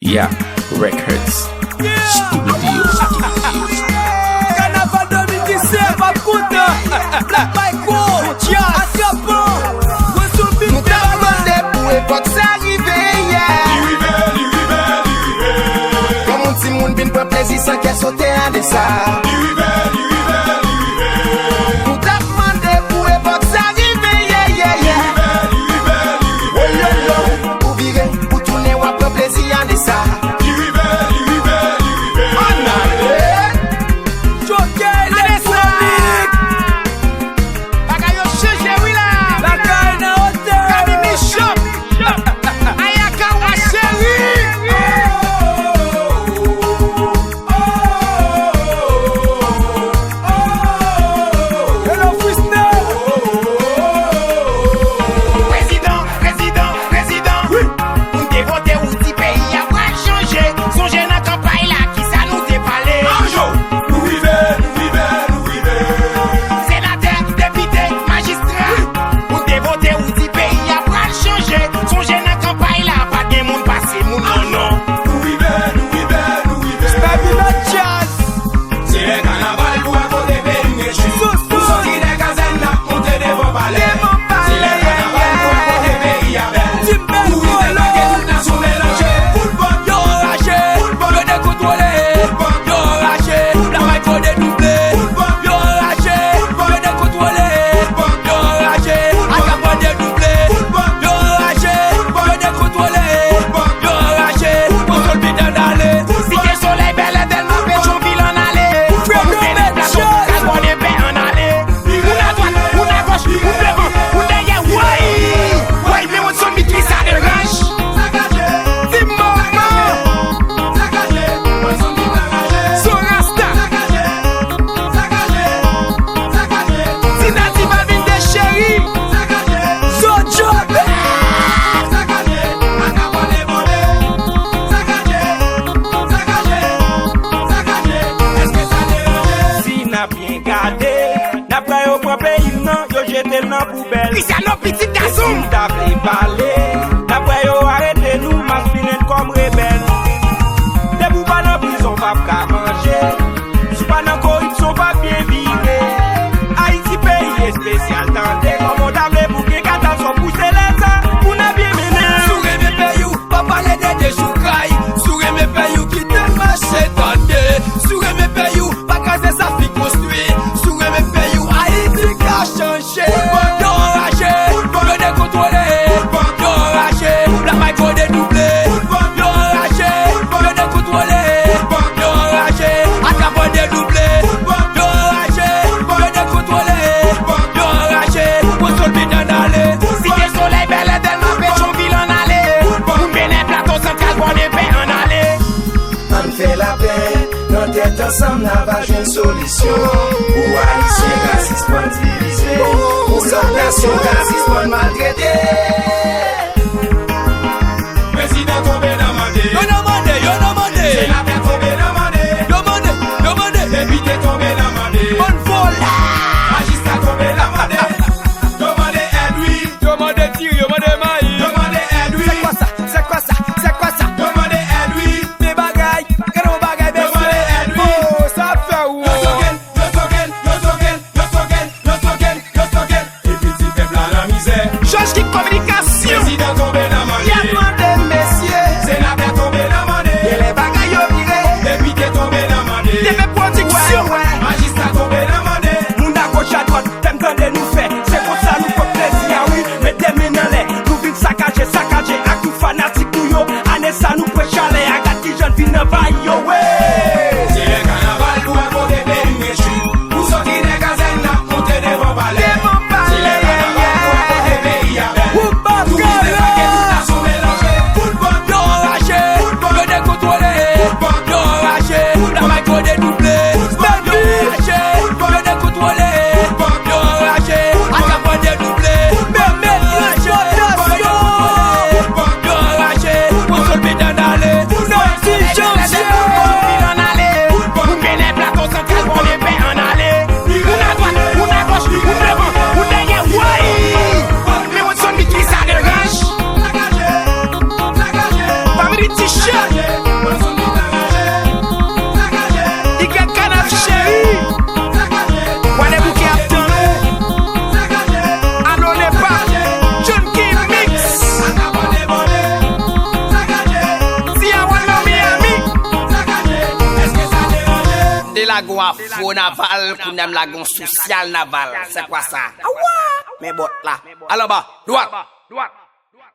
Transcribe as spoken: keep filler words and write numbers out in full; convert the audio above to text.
Yeah, Records Studio. Kanaval de mil disèt, pa kontan. Black Michael, Jazz, Atrapan, Wezo Big. Nou t ap mande pou epòk sa rive, yeah. Li rive, li rive, li rive. Kòm yon timoun vin pran plezi san kè sote ande sa. Li rive, li rive, li rive. Nou t ap mande pou epòk sa rive, yeah, yeah, yeah. Li rive, li rive, li rive. Woyoyo, ou vire, ou tounen, w ap pran plezi ande sa. Li rive, li rive, li rive. Ann ale. Choke elektronik. Bagay yo chanje wi la. Bagay nan otè. Gaby Michop. Ayaka wa cheri. Hello, Freestyle. Prezidan, prezidan, prezidan. Wi. Moun te vote ou di peyi a pral chanje. Sonje nan kanpay la, kisa nou te pale? Anjo, nou rive, nou rive, nou rive. Senatè, depite, majistra. Wi. Moun te vote ou di peyi a pral chanje. Sonje nan kanpay la, pa t gen moun pase moun nan non. Nou rive, nou rive, nou rive. Stabil Jazz. Se lè kanaval pou wè kote peyi m rechwi. Soso. Nou soti nan kazèn n ap monte devan palè. Devan palè. Se lè kanaval pou wè kote peyi a bèl. Pou rive make tout nasyon melanje. Fout bòt. Yo anraje. Fout bòt. Yo dekontwole. Fout bòt. Yo anraje. Fout bòt. Lakay yo dedouble. Fout bòt. Yo anraje. Fout bòt. Yo dekontwole. Fout bòt. Yo anraje. Fout bòt. Atrapan dedouble. Fout bòt. Yo anraje. Fout bòt. Yo dekontwole. Fout bòt. Yo anraje. Fout bòt. Konsolvit ann ale. Site Solèy, Bèlè, Dèlma, Petyonvil ann ale. Fredo Benchos. Kalbòn enpè ann ale. Moun adwat, moun agòch, moun devan, moun dèyè, woy! Woy, men yon son bit ki sa deranj. Ti manman. Son rasta. Ti Nativa vin decheri. Jojo. Si n ap byen gade, n ap wè yo pran peyi m nan, yo jete l nan poubèl. Cristiano, pitit gason m. E si m ta vle pale, n ap wè yo arete nou, maspinen kòm rebèl. Depi w pa nan prizon, w p ap ka manje. Si w pa nan koripsyon, w p ap byen vire. Ayiti peyi espesyal, tande kòman w ta vle pou gen katastwòf pou se leta pou n ap byen mennen. Si w renmen peyi w, pa pale de dechoukay. Si w renmen peyi w, kite mache, tande. Si w renmen peyi w, pa kraze sa fi konstwi. Si w renmen peyi w, Ayiti ka chanje. Yo anraje, yo dekontwole. Yo anraje, lakay yo dedouble. Yo anraje, yo dekontwole. Yo anraje, Atrapan dedouble. Yo anraje, yo dekontwole. Yo anraje, Konsolvit ann ale. Site Solèy, Bèlè, Dèlma, Petyonvil ann ale. Moun Benè, Plato Santral, Pòdepè ann ale. Ann fè lapè nan tèt ansanm, n a va jwenn solisyon. Pou Ayisyen ka sispann divize, pou lòt nasyon ka sispann maltrete. Prezidan tonbe nan mande. Yo nan mande, yo nan mande. Senatè tonbe nan mande. Yo mande, yo mande. Depite tonbe nan mande. Bann vòlè. Majistra tonbe nan mande. Yo mande èd wi. Yo mande diri, yo mande mayi. Yo mande èd wi. Se kwa sa? Se kwa sa? Se kwa sa? Yo mande èd wi. Men bagay, gade yon bagay, mesye. Yo mande èd wi. Oh, sa ap fè ou. Yo soken, yo soken, yo soken, yo soken, yo soken, yo soken. Epi ti pèp la nan mizè. Jòj ki kominikasyon. Lagon afro naval, kounye a m lagon sosyal naval. C'est quoi ça? Awa! Men bòt la. Al anba, dwat.